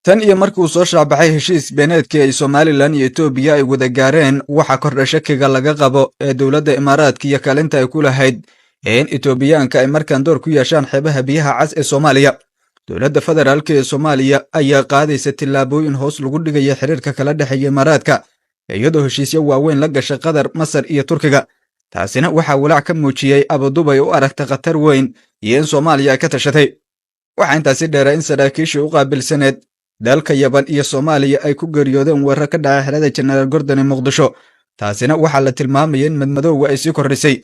Tan iyo markuu soo shaabaxay heshiis beeneedkii ay Somalilan iyo Etoobiya ay wada gaareen, waxaa kordha shakiga laga qabo ee dowladda Imaaraadka iyo kaalinta ay ku lahayd in Etoobiyaanka ay markaan door ku yeeshaan xeebaha Biyaha Cas ee Soomaaliya. Dowladda federaalka ee Soomaaliya ayaa qaadaysa tillaabooyin hoos lagu dhigaya xiriirka kala dhexeeya Imaaraadka, iyadoo heshiisyo waaweyn la gashay Qatar, Masar iyo Turkiga. Taasina waxaa walaac ka muujiyey Abudubay u aragta khatar weyn iyo in Soomaaliya ay ka tashatay. Waxaa intaasi dheera in saraakiishii u qaabilsaneed dalka Yaban iyo Soomaaliya ay ku geeriyoodeen weerar ka dhacay xerada Jenaraal Gordon ee Muqdisho. Taasina waxaa la tilmaamaya in madmadowga ay sii kordhisay.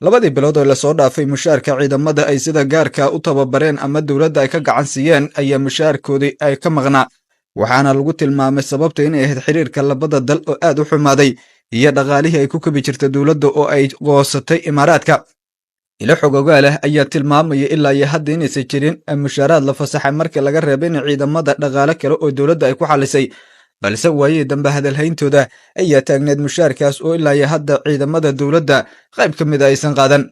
2dii bilood oo lasoo dhaafay, mushaarka ciidamada ay sida gaarka u tababareen ama dowladda ay ka gacan siiyeen ayaa mushaarkoodii ay ka maqnaa, waxaana lagu tilmaamay sababta inay ahayd xiriirka labada dal oo aad u xumaaday iyo dhaqaalihii ay ku kabi jirta dowladda oo ay goosatay Imaaraadka. Ilo xogogaa leh ayaa tilmaamaya ilaa iyo hadda inaysan jirin mushaaraad la fasaxay, marka laga reebay in ciidamada dhaqaale kale oo dowladda ay ku xalisay, balse waayihii dambe hadalhayntooda ayaa taagneed mushaarkaas oo ilaa iyo hadda ciidamada dowladda qayb ka mid a aysan qaadan.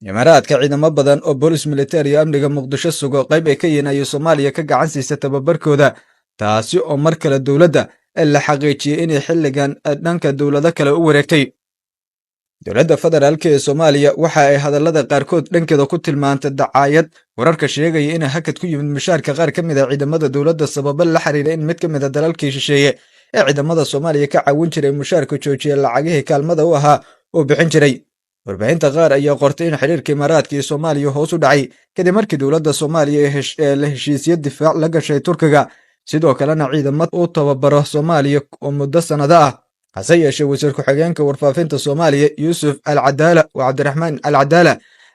Imaaraadka ciidamo badan oo boolis militari iyo amniga Muqdisho sugo qayb ay ka yihiin ayuu Soomaaliya ka gacan siisa tababarkooda, taasi oo mar kale dowladda la xaqiijiyey inay xilligan dhanka dowlado kale u wareegtay. Dowladda federaalka ee Soomaaliya waxa ay hadallada qaarkood dhankeeda ku tilmaantay dacaayad wararka sheegaya inay hakad ku yimid mushaarka qaar ka mid a ciidamada dowladda, sababo la xiriira in mid ka mid a dalalkii shisheeye ee ciidamada Soomaaliya ka caawin jiray mushaarka joojiya lacagihii kaalmada u ahaa oo bixin jiray. Warbaahinta qaar ayaa qortay in xiriirka Imaaraadka iyo Soomaaliya hoos u dhacay kadib markii dowladda Soomaaliya ee la heshiisyo difaac la gashay Turkiga, sidoo kalena ciidamo u tababaro Soomaaliya oo muddo sannado ah. Hase yeeshee, wasiir ku-xigeenka warfaafinta Soomaaliya, Yuusuf Alcadaala oo Cabdiraxmaan Alcadaala,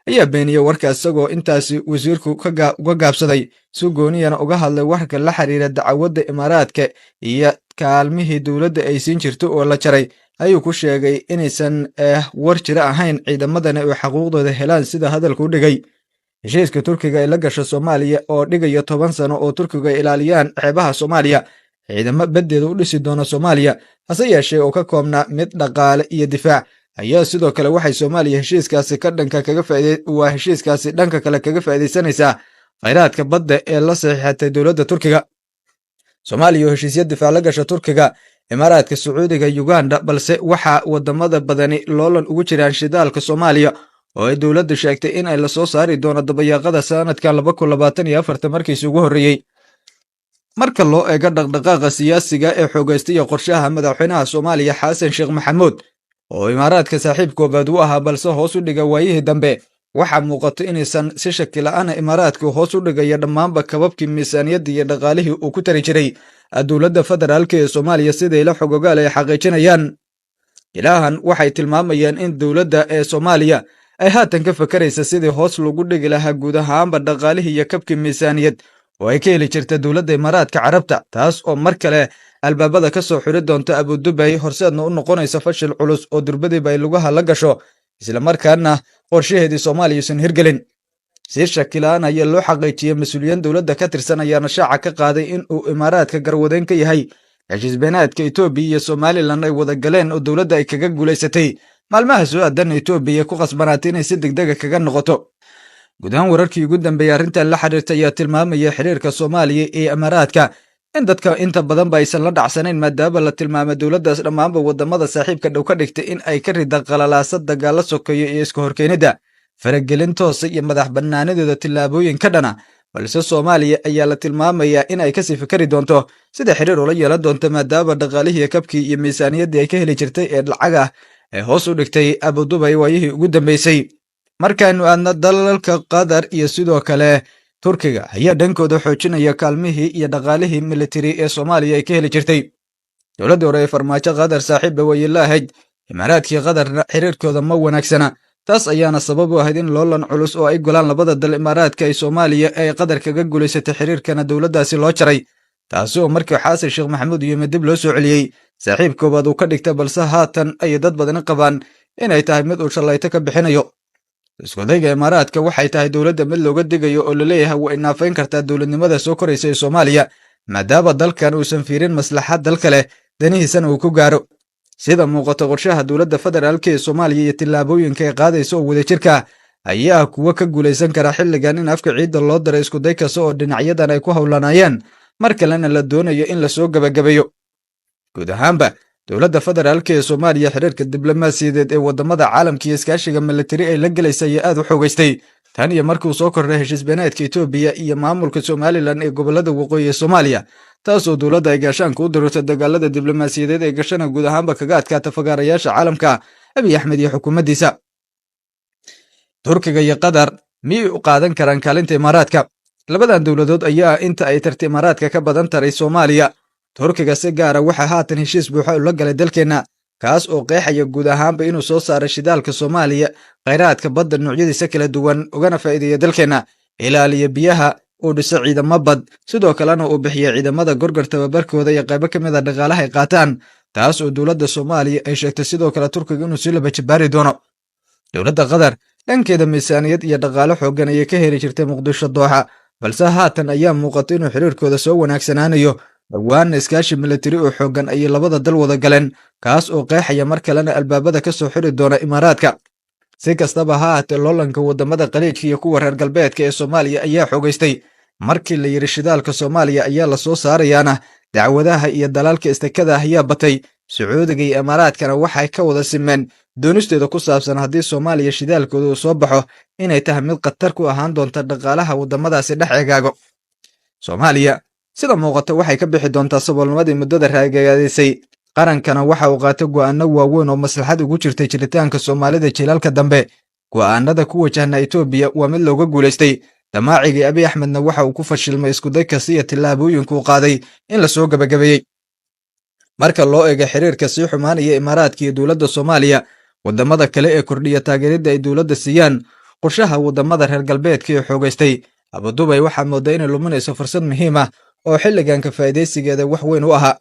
ayaa beeniyey warka, isagoo intaasi wasiirku uga gaabsaday si gooniyana uga hadlay warka la xiriira dacwadda Imaaraadka iyo kaalmihii dowladda ay siin jirto oo la jaray. Ayuu ku sheegay inaysan war jiro ahayn, ciidamadana ay xaquuqdooda helaan, sida hadalku u dhigay. Heshiiska Turkiga ay la gasho Soomaaliya oo dhigaya 10 sano oo Turkiga ay ilaaliyaan xeebaha Soomaaliya, ciidamo baddeeda u dhisi doona Soomaaliya, hase yeeshee oo ka koobnaa mid dhaqaale iyo difaac, ayaa sidoo kale waxay Soomaaliya heshiiskaasi ka dhanka kaga faaide waa heshiiskaasi dhanka kale kaga faa'iidaysanaysaa khayraadka badda ee la saxiixatay dowladda Turkiga. Soomaaliya oo heshiisyo difaac la gasha Turkiga, Imaaraadka, Sacuudiga, Uganda, balse waxaa wadamada badani loolan ugu jiraan shidaalka Soomaaliya oo ay dowladdu sheegtay in ay lasoo saari doono dabayaaqada sanadkan 2024 markiisi ugu horreeyey. Marka loo eego dhaqdhaqaaqa siyaasiga ee xoogaystaya qorshaha madaxweynaha Soomaaliya Xasan Sheekh Maxamuud, oo Imaaraadka saaxiib koobaad u ahaa balse hoos u dhiga waayihii dambe, waxaa muuqato inaysan si shaki la'aana Imaaraadku hoos u dhigaya dhammaanba kababkii miisaaniyadda iyo dhaqaalihii uu ku tari jiray dowladda federaalka ee Soomaaliya, siday la xogogaal ay xaqiijinayaan. Ilaahan waxay tilmaamayaan in dowladda ee Soomaaliya ay haatan ka fakaraysa sidii hoos lagu dhigi lahaa guud ahaanba dhaqaalihii iyo kabkii miisaaniyad oo ay ka heli jirta dowladda Imaaraadka Carabta, taas oo mar kale albaabada ka soo xiri doonta Abudubay, horseedna u noqonaysa fashil culus oo durbadiiba ay lugaha la gasho, islamarkaana qorshaheedii Soomaaliya usan hirgelin. Si shakilaan ayaa loo xaqiijiyey, mas-uuliyiin dowladda ka tirsan ayaana shaaca ka qaaday in uu Imaaraadka garwadeyn ka yahay heshiis beenaadka Etoobiya iyo Somalilan ay wada galeen oo dowladda ay kaga guulaysatay. Maalmaha soo aadan Etoobiya ku khasbanaatay inay si degdega kaga noqoto. Guud ahaan, wararkii ugu dambeeyey arrintan la xiriirta ayaa tilmaamaya xiriirka Soomaaliya iyo Imaaraadka in dadka inta badanba aysan la dhacsanayn, maadaama la tilmaamay dowladdaas dhammaanba wadamada saaxiibka dhow ka dhigtay in ay ka rida qalalaasa, dagaalo sokeeyo iyo iska horkeenidda, faragelin toosa iyo madax bannaanidooda tillaabooyin ka dhana. Balse Soomaaliya ayaa la tilmaamayaa in ay kasii fikari doonto sida xiriir ula yeelan doonto, maadaama dhaqaalihii kabkii iyo miisaaniyaddii ay ka heli jirtay ee lacag ah ee hoos u dhigtay Abudubay waayihii ugu dambeysay. Markaanu aadna dalalka Qatar iyo sidoo kale Turkiga ayaa dhankooda xoojinaya kaalmihii iyo dhaqaalihii militari ee Soomaaliya ay ka heli jirtay. Dowladdii hore ee Farmaajo Qatar saaxiibba wayay la ahayd, Imaaraadkii Qatarna xiriirkooda ma wanaagsana. Taas ayaana sabab u ahayd in loolan culus oo ay golaan labada dal, Imaaraadka ay Soomaaliya ay Qatar kaga guulaysatay, xiriirkana dowladdaasi loo jaray, taasi oo markii Xasan Sheekh Maxamuud iyo dib loo soo celiyey saaxiib koowaad uu ka dhigta. Balse haatan ayay dad badani qabaan inay tahay mid uu shallayto ka bixinayo iskudayga Imaaraadka. Waxay tahay dowladda mid looga digayo oo laleeyahay way naafayn kartaa dowladnimada soo koraysa ee Soomaaliya, maadaama dalkan uusan fiirin maslaxad dal kale, danihiisana uu ku gaaro. Sida muuqato, qorshaha dowladda federaalka ee Soomaaliya iyo tillaabooyinka ay qaadaysa oo wadajirka ayaa kuwa ka guulaysan kara xilligan in afka ciidda loo daray iskuday kasta oo dhinacyadan ay ku howlanaayeen. Mar kalena la doonayo in lasoo gebagabeeyo. Guud ahaanba dowladda federaalka ee Soomaaliya xiriirka diblomaasiyadeed ee waddamada caalamka iyo iskaashiga militari ay la gelaysa ayaa aad u xoogaystay tan iyo markuu soo kordhay heshiis beeneedka Etoobiya iyo maamulka Somalilan ee gobollada waqooyi ee Soomaaliya, taasoo dowladda ay gaashaanka u dirirta dagaalada diblomaasiyadeed ee gashana guud ahaanba kaga adkaata fagaarayaasha caalamka Abiy Axmed iyo xukuumaddiisa. Turkiga iyo Qatar miyay u qaadan karaan kaalinta Imaaraadka? Labadan dowladood ayaa inta ay tarta Imaaraadka ka badan taray Soomaaliya. Turkiga si gaara waxaa haatan heshiis buuxa ula galay dalkeenna, kaas oo qeexaya guud ahaanba inuu soo saaray shidaalka Soomaaliya, khayraadka badda noocyadiisa kala duwan, ugana faa'iideeya dalkeenna, ilaaliya biyaha, uu dhiso ciidamo bad, sidoo kalena uu bixiya ciidamada Gorgor tababarkooda iyo qaybo ka mid a dhaqaalaha ay qaataan, taas oo dowladda Soomaaliya ay sheegtay sidoo kale Turkiga inuu sii laba jibaari doono. Dowladda Qatar dhankeeda miisaaniyad iyo dhaqaale xooggan ayay ka heli jirtay Muqdisho Dooxa, balse haatan ayaa muuqata inuu xiriirkooda soo wanaagsanaanayo. Dhowaanna iskaashi militari oo xooggan ayay labada dal wada galeen, kaas oo qeexaya mar kalena albaabada ka soo xiri doona Imaaraadka. Si kastaba ha ahaatee, loolanka waddamada Khaliijka iyo kuwa reer galbeedka ee Soomaaliya ayaa xoogaystay markii la yidhi shidaalka Soomaaliya ayaa lasoo saarayaana dacwadaha iyo dalaalka istakada ah ayaa batay. Sacuudiga iyo Imaaraadkana waxay ka wada simeen doonisteeda ku saabsan haddii Soomaaliya shidaalkooda uu soo baxo inay tahay mid khatar ku ahaan doonta dhaqaalaha waddamadaasi dhex eegaago. Soomaaliya sida muuqata waxay ka bixi doontaa saboolnimadii muddada raagagaadisay. Qarankana waxa uu qaatay go'aano waaweyn oo maslaxad ugu jirtay jiritaanka Soomaalida jiilaalka dambe. Go'aanada ku wajahna Etoobiya waa mid looga guulaystay. Damaacigii Abiy Axmedna waxa uu ku fashilmay iskuday kasta iyo tillaabooyinkuu qaaday in lasoo gebagabeeyey. Marka loo eego xiriirka sii xumaanaya Imaaraadka iyo dowladda Soomaaliya, waddamada kale ee kordhiya taageeridda ay dowladda siiyaan, qorshaha waddamada reer galbeedka ee xoogaystay, Abudubay waxaa moodaa inay luminayso fursad muhiim ah oo xilligan ka faa'iidaysigeeda wax weyn u ahaa.